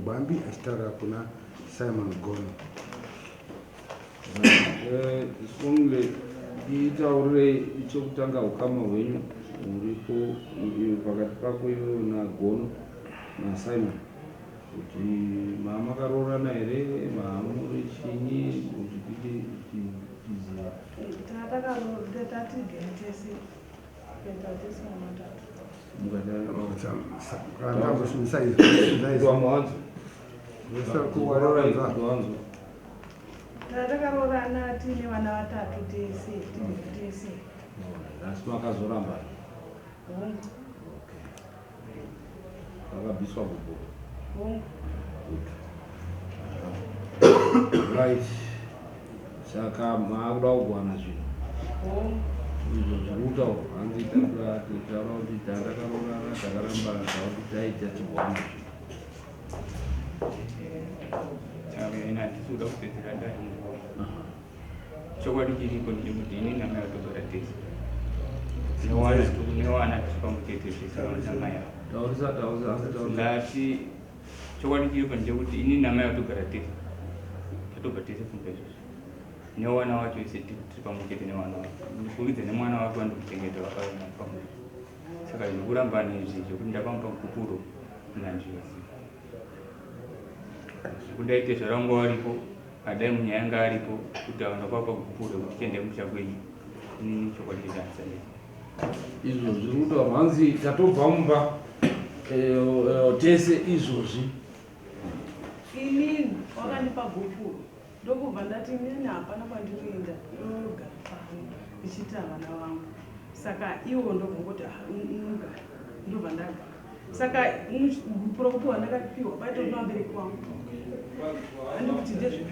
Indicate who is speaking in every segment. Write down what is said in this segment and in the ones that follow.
Speaker 1: Gwambi achitaura kuna Simon Gono.
Speaker 2: Eh, Sibongile, itaurirei chekutanga ukama hwenyu huripo pakati pako iwewe naGono naSimon kuti maamakaroorana here maamuri chinyi kuti tite tizive.
Speaker 3: Tatatigere tese kuita tese vamatatu. Takaroorana tiine vana vatatu tese tiri tese.
Speaker 2: Asi makazorambana?
Speaker 3: Hongu.
Speaker 2: Okay. Vakabviswa gupuro?
Speaker 3: Hongu.
Speaker 2: Good. Right. Saka maakuda kugowana zvinhu?
Speaker 3: Hongu.
Speaker 2: Izvo zviri kutaurwa hanzi taura kuti takaroorana takarambana takuti taita tigowana zvinhu.
Speaker 4: Ini handisi kuda kupedzera dare nguva. Chokwadi chiripo ndechekuti ini namai vatogara tese. Newana tiri pamwe chete tese namai avo.
Speaker 2: Taurisa, taurisa, hanzi taurisa.
Speaker 4: Ndati chokwadi chiripo ndechekuti ini namai vatogara tese. Tatobva tese kumba izvozvo. Newana wacho ese tiri pamwe chete newana wacho. Ndikuridza nemwana wake wandikuchengeta vakauya pamwe. Saka zvekurambana izvi zvekuti ndakamupa gupuro nandinoziva. Kudai tezvara vangu varipo, adai munyaya anga aripo kuti ava ndakavapa gupuro rekuti chiendai kumusha kwenyu. Inini chokwadi chete handisati.
Speaker 2: Izvo zviri kutaurwa hanzi tatobva mumba eh, eh, tese izvozvi.
Speaker 3: Inini wakandipa gupuro ndokubva ndati inini hapana kwandinoenda ndinogara pano ndichiita vana vangu saka iwo ndobva ngoti ah, unogara ndobva ndagara saka gupuro kupiwa ndakapiwa paito vabereki wangu handikuti ndezvedu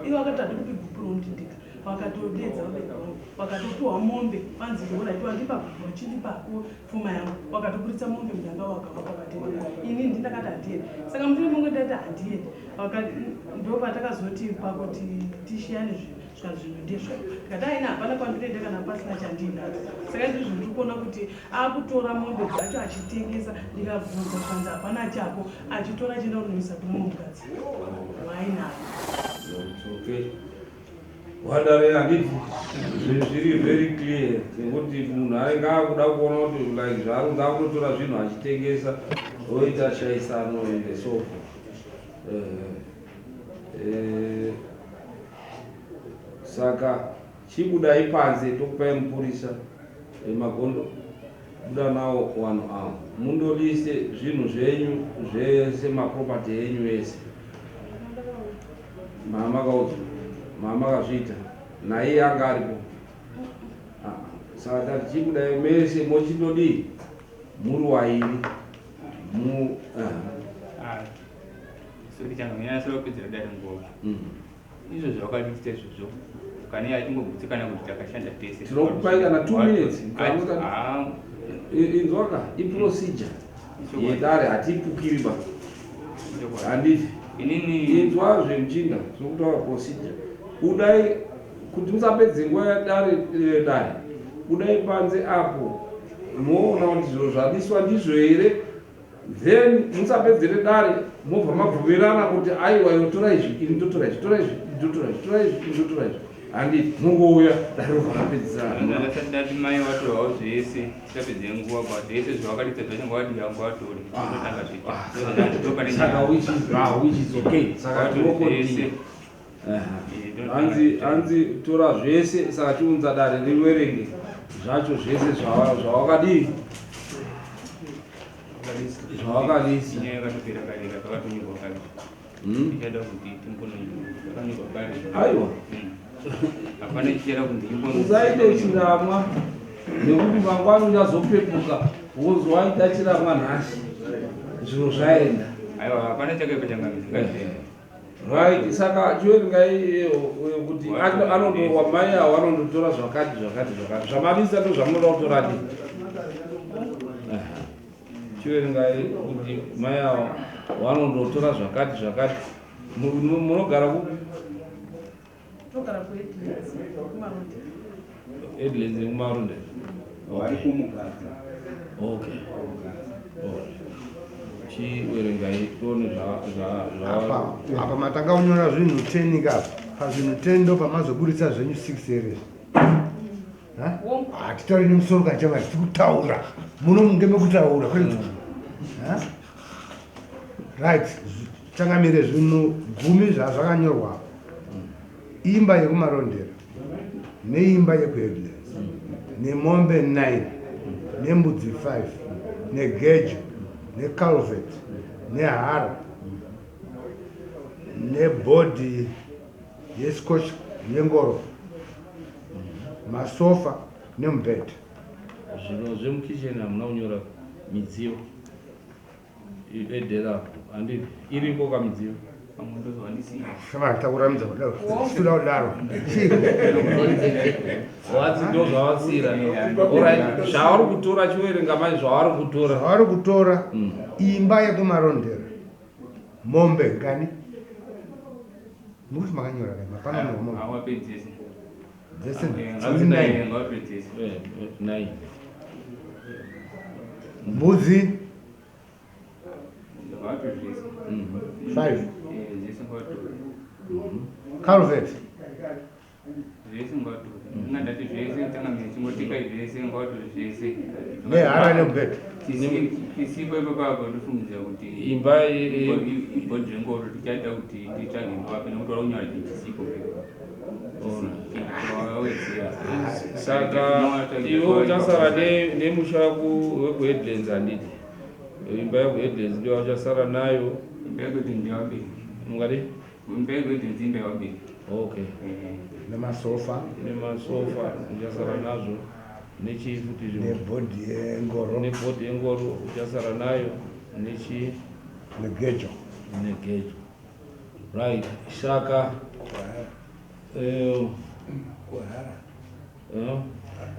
Speaker 3: ivo vakati handikupi gupuro ndindika vakatodedza vabereki vangu vakatopiwa mombe vanzi alright wandipa gupuro chindipako pfuma yangu vakatoburitsa mombe mudanga wakavapa vatendera ini ndindakati handiendi saka mushure monge ndati handiendi ndo patakazoti pakuti tishiyane zvinhu zvikanzi zvinhu ndezvangu ndikati aina hapana kwandinoenda kana pasina chandinacho saka izvi zvinhu ndiri kuona kuti akutora mombe dzacho achitengesa ndikabvunza zvikanzi hapana chako achitora achienda kunoisa kune mumwe mukadzi waainayo.
Speaker 2: It's okay. Wadare handiti zvinhu zviri very clear nekuti munhu anenge akuda kuona kuti like zvaari kunzi akutotora zvinhu achitengesa oita shaisano and so forth. Eh, saka chibudai panze tokupai mupurisa emagondo buda nawo vanhu avo mundolise zvinhu zvenyu zvese maproperty enyu ese maamakaudzwa maamakazviita naiye anga aripo. Ah, saka tati chibudai mese mochindodii muri wairi mu
Speaker 4: Ah, sorry changa nyaya kupedzera dare nguva. Izvo zvawakatiita izvozvo kana iye achingogutsikana kuti takashanda tese.
Speaker 2: Tinokupai kana 2 minutes.
Speaker 4: Ah,
Speaker 2: Inzwaka, iprocedure yedare, hatipukiri ba.
Speaker 4: Ichokwadi.
Speaker 2: Handiti
Speaker 4: Inini
Speaker 2: inzwazve muchinda, tiri procedure kudai kuti musapedze nguva yadare dare budai panze apo moona kuti zviro zvadiswa ndizvo here, then musapedzere dare mobva mabvumirana kuti aiwa iwe tora izvi, ini ndotora izvi, tora izvi, ndotora izvi, tora izvi, ndotora izvi, handiti mungouya dare robva rapedzisana.
Speaker 4: Ndasati ndati mai watorwawo zvese tisapedze nguva kwa zvese zvawakaditsa zvacho ngavadira ngavatore totanga zviita.
Speaker 2: Saka which is okay, saka tinocontinue. Hanzi tora zvese, saka chiunza dare riverenge zvacho zvese zvawakadii zvawakalisa.
Speaker 4: Inyaya yakatopera kare, yakatonyorwa kare. Ichada kuti timbononyorwa, yakanyorwa kare.
Speaker 2: Aiwa.
Speaker 4: Hapana chichada kunzi imbono.
Speaker 2: Usaite chiramwa nekuti mangwana uchazopepuka wonzi waita chiramwa nhasi zviro zvaenda.
Speaker 4: Aiwa, hapana chakaipa changamisi, ngazviende.
Speaker 2: Right, saka chiverengai kuti anondowa mai avo anondotora zvakati zvakati zvakati zvamarisa ndo zvamunoda kutora di. Chiverengai kuti mai avo vanondotora zvakati zvakati. Munogara kupi?
Speaker 3: Togara kuEdlands kuMarundi.
Speaker 2: Edlands nekuMarunde.
Speaker 5: Vari kuMugadza.
Speaker 2: Okay. Alright. Chiverengai tione
Speaker 1: zva apa matanga kunyora zvinhu 10 ka pazvinhu 10 ndo pamazoburitsa zvenyu 6 here hatitauri nemusoro kana chava tiri kutaura muno munge mekutaura kwete right changamire zvinhu gumi zvazvakanyorwa imba yekumarondera neimba yekuheadlands nemombe 9 nembudzi 5 negejo necalvet nehara nebhodhi yescotch yengoro masofa nemubhedha
Speaker 2: zvino zvemukitchen hamuna kunyora midziyo Edera handiti iriko kamidziyo
Speaker 1: takuramidza kudaro toda kudaro
Speaker 2: watsi ndo zvawasira orit zvavari kutora chiwerenga mai zvavari kutora
Speaker 1: zvavari kutora mm. imba yekumarondera mombe ngani mukuti makanyora kai mapana mombe dzese
Speaker 2: nine
Speaker 1: mbudzi five calvet nehara nemubhedha
Speaker 4: tisipo ipapapo ndofungidzira kuti
Speaker 2: imba
Speaker 4: ibhodhi rengoro tichaita kuti titsvage imba nekuti vari kunyora chinhu chisipo
Speaker 2: Saka iwe uchasara nemusha wekuHeadlands handiti? Imba yekuHeadlands ndiyo uchasara nayo.
Speaker 4: Imba yekuHeadlands ndeyawabiri.
Speaker 2: Mungati?
Speaker 4: Imba yekuHeadlands imba yawabiri.
Speaker 2: Okay.
Speaker 1: Nemasofa.
Speaker 2: Nemasofa uchasara nazvo nechii futi
Speaker 1: zvimwe? Nebhodhi yengoro.
Speaker 2: Nebhodhi yengoro uchasara nayo nechii?
Speaker 1: Negejo.
Speaker 2: Negejo. Right. Saka eh,
Speaker 5: Kuhara.
Speaker 2: Eh?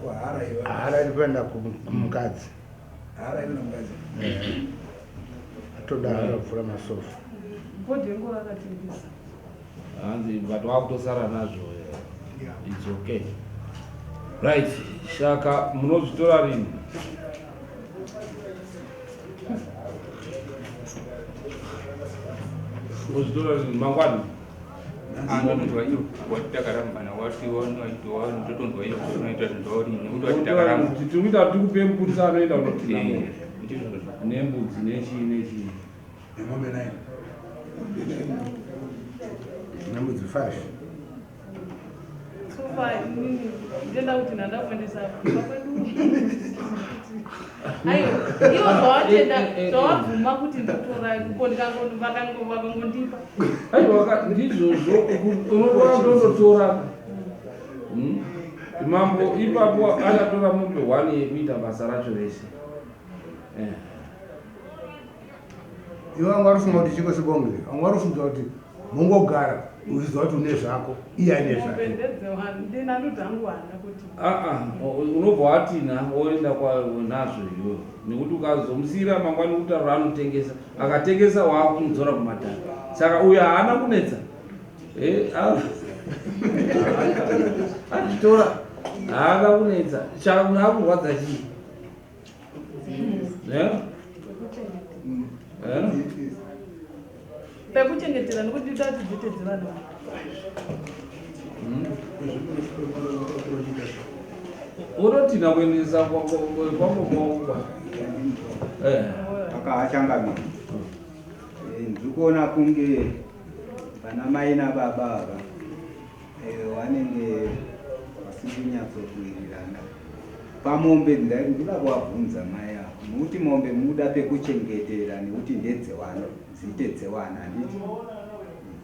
Speaker 5: Kuhara iwe.
Speaker 1: Hara iri kuenda kumukadzi.
Speaker 5: Hara iri kumukadzi.
Speaker 1: Eh. Atoda hara kupfuura masofa.
Speaker 3: Bhodhi yengoro akatengesa.
Speaker 2: Hanzi but wakutosara nazvo. Eh. It's okay. Right. Saka munozvitora rini? Munozvitora rini mangwani?
Speaker 4: Anonzwa iyo wati takarambana wati wanototonzwa iyo unoita zvauri nekuti wati takaramba.
Speaker 2: Tiri kuita tikupe mupurisa anoenda kunotina
Speaker 4: Eh,
Speaker 2: mombe
Speaker 4: ndizvozvo.
Speaker 2: nembudzi nechii nechii.
Speaker 5: Nemombe nine.
Speaker 1: Nembudzi five.
Speaker 3: So far inini ndenda kuti ndanda kuendesa kumba kwedu. Aiwa, iwo zvawatenda zvawabvuma kuti ndotora ko vakangondipa.
Speaker 2: Aiwa ka ndizvozvo unotora ndototora. Hmm? Mambo ipapo achatora mombe one yekuita basa racho rese. Eh.
Speaker 1: Iwe wanga warifunga kuti chiko sibongile, wanga warifunga kuti mongogara uchiziva kuti une zvako, iye aine
Speaker 3: Mombe
Speaker 1: zvake.
Speaker 3: ndedzevanhu, ndinanoti hangu hana kuti.
Speaker 2: Ah ah, unobva watina woenda nazvo iwewe nekuti ukazomusiyira mangwani kutaura anotengesa akatengesa waakumudzora kumatare saka uyo haana kunetsa eh, azvitora haana kunetsa chakurwadza chii Eh? Eh?
Speaker 3: Pekuchengetera nekuti tati dzite dzevana.
Speaker 2: Unotina kuendesa kwambomaukwa. Eh.
Speaker 6: Akachangamira. Eh, ndiri kuona kunge vana mai nababa ava eh, vanenge vasiri kunyatsokuwirirana pamombe ndikuda kuvabvunza mai ava nokuti mombe muda pekuchengetera nekuti ndedzewana dziite dzewana handiti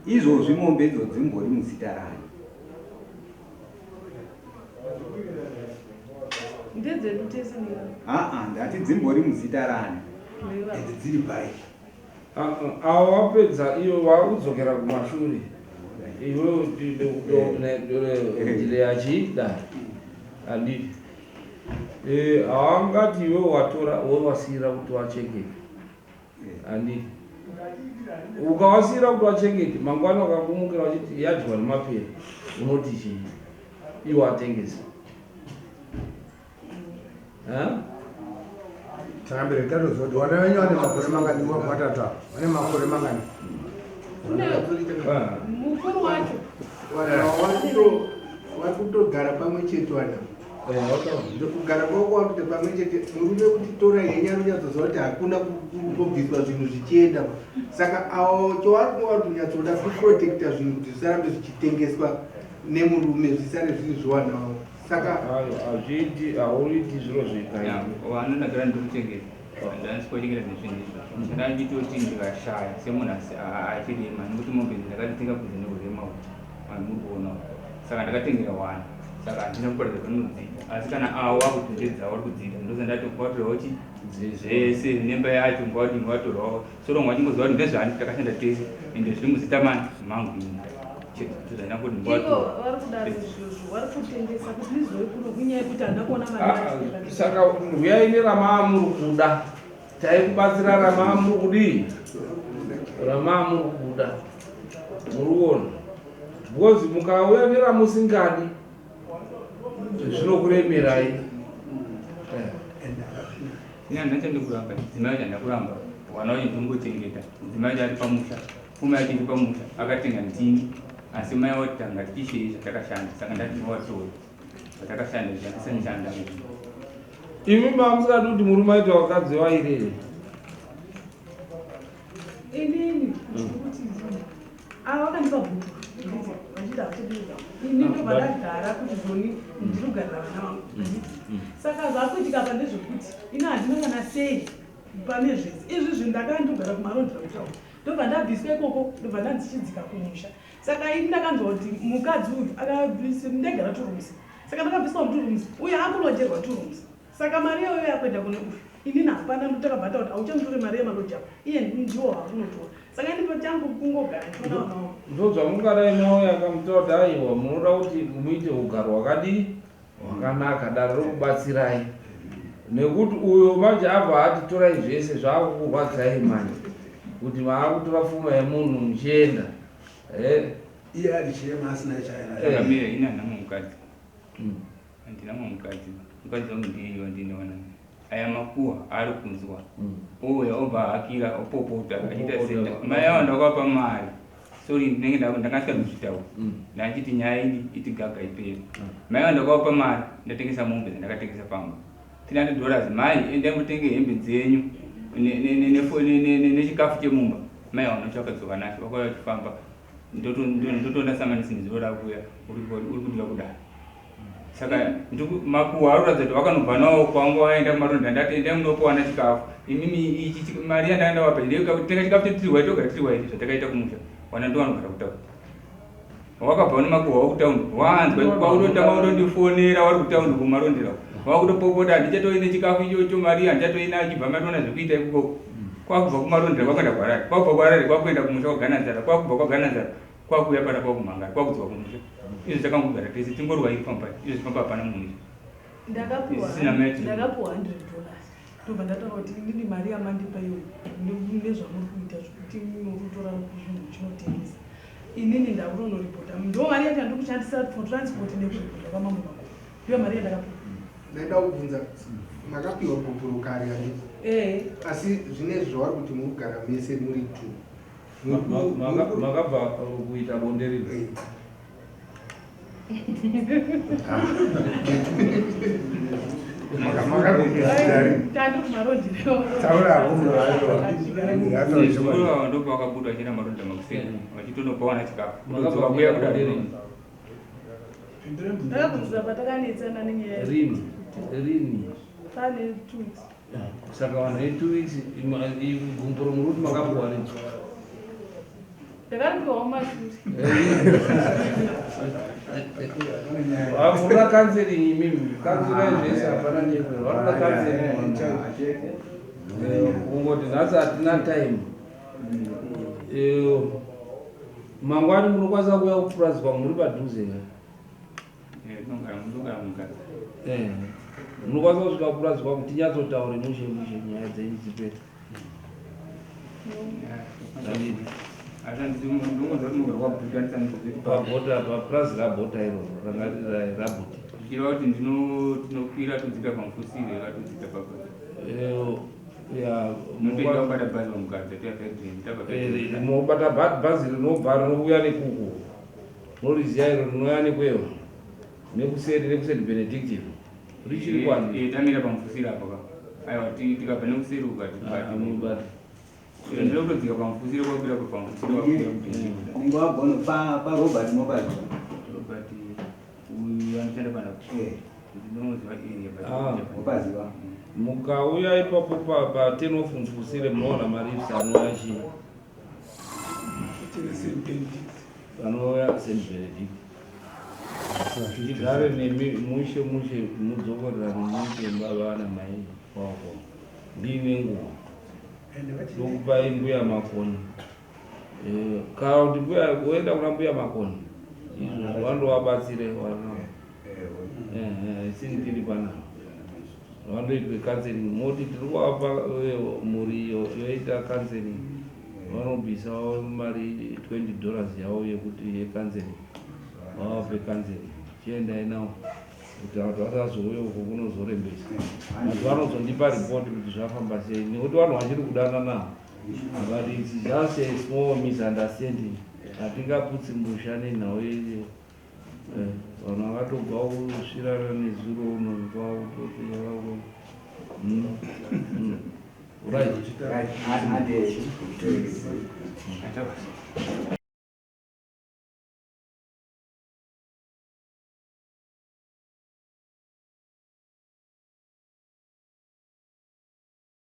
Speaker 6: izvozvi mombe idzo dzimbori muzita rani
Speaker 3: Ndedzedu tese nevana.
Speaker 6: aa ndati dzimbori muzita rani
Speaker 5: Ende dziri pai.
Speaker 2: Avo wapedza iyo wakudzokera kumashure iwe ndire achida handiti haangati iwe watora wowasiyira kuti wachengete handiti ukawasiyira kuti wachengete mangwana ukakumukira uchiti yadyiwa nemapera unoti chii iwe watengesa?
Speaker 1: Chakambere tatoziva kuti vana venyu vane makore mangani vatatu ava vane makore mangani?
Speaker 3: Kune mukuru wacho.
Speaker 7: Vanhu vari kutogara pamwe chete vana. Kugara kwavo kwakuita pamwe chete, murume kuti tora henyu anonyatsoziva kuti hakuna kungobviswa zvinhu zvichienda. Saka avo chovari kunga vari kunyatsoda kuprotecta zvinhu kuti zvisarambe zvichitengeswa nemurume, zvisare zviri zviwana vavo. Saka
Speaker 2: Ayo hazviiti, hauiti zviro zvega.
Speaker 4: Vana ndagara ndikuchengeta, handisi kuchengeta nezvinhu izvozvo. Ndanditoti ndikashaya semunhu achirema, nekuti mombe ndakadzitenga kunze neurema muri kuona, saka ndakatengera wana, saka handina kuparidza panodzida. Asi kana avo vakuti ndedzavo vari kudzida, ndosa ndati ngavatorwawo chi zvese nemba yacho, ngavati ngavatorwawo so long vachingoziva kuti ndezvani, takashanda tese, ende zviri muzita mani mangu ini chete. Ndozvandina kuti
Speaker 3: Ivo
Speaker 4: ngavatorwa.
Speaker 3: Vari kudaro izvozvo, vari kutengesa kuti ndizove kuno kunyaya yekuti handina kuona mari yacho.
Speaker 2: Saka huyai neramaa muri kuda, taikubatsira ramaa muri kudii, ramaa muri kuda, muri kuona, because mukauya neramusingadi zvinokuremerai.
Speaker 4: Ini handina chandikuramba, dzimai yacho handakuramba, wana wacho ndingochengeta. Mudzimai wacho ari pamusha, pfuma yacho iri pamusha, akatenga ndini, asi mai wati tanga tichishei zvatakashanda, saka ndati ngavatora zvatakashanda zvatisandishanda.
Speaker 2: Imi mamusingadi kuti murume aite vakadzi vairere?
Speaker 3: Inini ndikuti ava vakandipa bhuku vachiti havachadii, ini ndobva ndagara kuti zoni ndiri kugarira vana vangu. Saka zvakuitika pa ndezvekuti ini handina kana sei pane zvese izvi zvinhu. Ndakanga ndogara kuMarondera kutaura, ndobva ndabviswa ikoko, ndobva ndandichidzika kumusha. Saka ini ndakanzwa kuti mukadzi uyu akabvisa, ndegara two rooms, saka ndakabviswa mutwo rooms, uye akulojerwa two rooms. Saka mari iyoyo yakuenda kune uyu, inini hapana. Ndotakabva taura kuti hauchamutore mari yemaloji apo, iye ndiwo wakunotora. Saka ini pachangu kungogara ndichiona vana vangu.
Speaker 2: Ndo zvamungadai mauya akamutaura kuti aiwa, munoda kuti muite ugaro hwakadii, hwakanaka, dare rokubatsirai, nekuti uyo manje abva ati torai zvese, zvaakukurwadzai manje kuti maakutora pfuma yemunhu muchienda.
Speaker 5: Iye ari chirema asina chaina.
Speaker 4: Akamira, ini handina mumukadzi, handina mumukadzi. Mukadzi wangu ndiye wandinoona. Aya makuhwa ari kunzwa, ouya obva ahakira, opopota achiita senda. Mai avo ndakavapa mari, sorry, ndinenge ndakasvika kuzvitaura, ndachiti nyaya iyi iti gaga ipere. Mai avo ndakavapa mari, ndatengesa mombe dzandakatengesa pamba, $300. Mai, endai mutenge hembe dzenyu nechikafu chemumba. Mai vanotsvaka nacho, vakauya vachifamba, ndotoona samanisi nezuro rakuya uri kudya kudaro. Saka makuhwa aroratidza kuti vakanobva nawo kwanga waenda kuMaronda. Ndati endai munopowana chikafu imimi, ichi mari yandanga ndavapa tenga chikafu chetirwai, togara tirwai zvatakaita kumusha. Wana ndo vanogara kutaura, wakabva nemakuhwa wakutaundi, wanzwa kwautotanga kutondifonera wari kutaundi kuMarondera, wakutopopota, handichatoine chikafu ichocho, mari handichatoina. Achibva matoona zvekuita ikoko, kwakubva kuMarondera kwakuenda kuHarare, kwakubva kuHarare kwakuenda kumusha kwaGananzara, kwakubva kwaGananzara kwakuuya pana kwakumhangara, kwakudzoka kumusha. Izvo takangogara tese, tingorwa iri pamba, izvo pamba hapana munhu izvo.
Speaker 3: Ndakapiwa
Speaker 4: Isisina metri.
Speaker 3: Ndakapiwa $100, ndobva ndataura kuti inini mari yamandipa iyo nezvamuri kuita zvekuti muri kutora zvinhu muchinotengesa, inini ndakutonoripota. Ndo mari yacho yandiri kushandisa for transport nekuripota kwamamwe makuru, ndiyo mari yandakapiwa.
Speaker 7: Ndaida kubvunza, makapiwa gupuro kare, handiti?
Speaker 3: Ee.
Speaker 7: Asi zvinezvi zvavari kuti muri kugara mese muri two.
Speaker 2: Makabva kuita bonde rino?
Speaker 1: Taura.
Speaker 4: Nezuro ndopa vakabuda vachienda Maronda makuseni, vachitonopawana chikafu, kutodzoka kuya kudaro.
Speaker 3: Ndakabvunzira patakanetsana nenyaya.
Speaker 2: Rini rini?
Speaker 3: Pane 2 weeks.
Speaker 2: Saka vanhu ve2 weeks, gumburo muri kuti makapuwa rini?
Speaker 3: Ndakaripiwawo mashure.
Speaker 2: Vanoda counseling imimi, kanzurai zvese, hapana nyepero, vanoda counseling. Kungoti nhasi hatina time. Mangwani munokwanisa kuuya kupurazi kwangu, muri padhuze ka?
Speaker 4: Ndogara mukadzi.
Speaker 2: Munokwanisa kusvika kupurazi kwangu tinyatsotaure mushe mushe, nyaya dzenyu dzipere.
Speaker 4: Asi ndongonzwa kuti ndogara kwaBhuta, ndisandizoti.
Speaker 2: Pabhota, papurazi raBhota iroro ranga riri raBhuti.
Speaker 4: Zvichireva kuti tinokwira todzika pamufusire, katodzika papa.
Speaker 2: Munobata bhazi rinobva rinouya nekuku noriziya iro rinouya nekweyo nekuseri nekuseri Benedict iro richiri kwani
Speaker 4: tamira pamufusira apo ka aiwa tikabva nekuseri ukati ndinotodzika pamufusira kwakwira pamufusira kwakwira Benedict.
Speaker 6: Ninge wagona paRobert mopaziva.
Speaker 4: Robert uyu anoshanda panapa. Ndinoziva area.
Speaker 6: Mopaziva.
Speaker 2: Mukauya ipapo pa10 off mufusire munoona marifts anouya chii anouya St Benedict. Tigare nemi mushe mushe mudzokorerane muite baba namai wako ndiine nguva ndokupai mbuya Makoni, kana kuti mbuya woenda kuna mbuya Makoni izvo vandovabatsire vana isini tiri panapa vandoitwe counseling, moti tiri kuvapa mhuri iyo yoita counseling, vanobvisawo mari $20 yavo yekuti yecounseling, vavape counseling. Chiendai nawo kuti vanhu vasazouya uko kunozorembesa. Vanhu vanozondipa ripoti kuti zvafamba sei, nekuti vanhu vachiri kudana navo, but it's just a small misunderstanding. Hatingaputsi musha nenhau yeye. Vanhu vakatobva kusvirana nezuro uno kwakutoti. Right.
Speaker 6: Right.